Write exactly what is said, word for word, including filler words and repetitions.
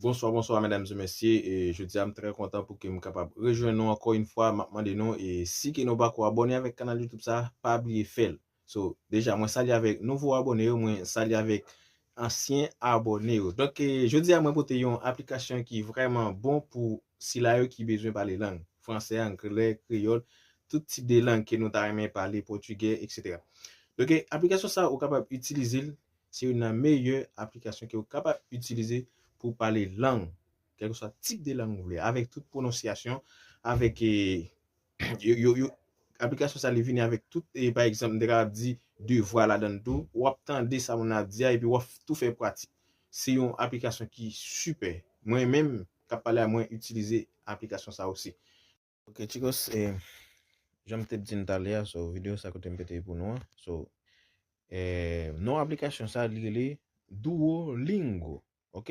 Bonswa, bonswa, medam e mesye. E jodi a, m trè kontan pou ke m kapab rejwenn nou ankò yon fwa. M ap mande nou, e si ke nou pako abòne avèk kanal YouTube sa, pa bliye fè l. So, deja, mwen salye avèk nouvo abòne yo, mwen salye avèk ansyen abòne yo. Donk, e, jodi a, mwen pote yon aplikasyon ki vrèman bon pou sila yo ki bezwen pale lang. Fransè, anglè, kreyòl, tout tip de lang ke nou ta renmen pale, pòtigè, etsetera. Donk, e, aplikasyon sa, ou kapab itilize l, se youn nan meyè aplikasyon ke ou kapab itilize pou pale lang, kèlkeswa tip de lang ou vle, avèk tout pwononsyasyon, avèk, e, yo, yo, yo, aplikasyon sa li vini avèk tout, e, pa egzanp, m te kapab di devwa ladan l tou, w ap tande sa moun nan ap di a, epi w ap tou fè pratik. Se yon aplikasyon ki sipè. Mwen menm, k ap pale a, mwen itilize aplikasyon sa osi. Ok, chicos, e, jan m te di n talè a, so, videyo sa kote m pete pou nou an. So, e, non aplikasyon sa, li rele Duolingo. Ok?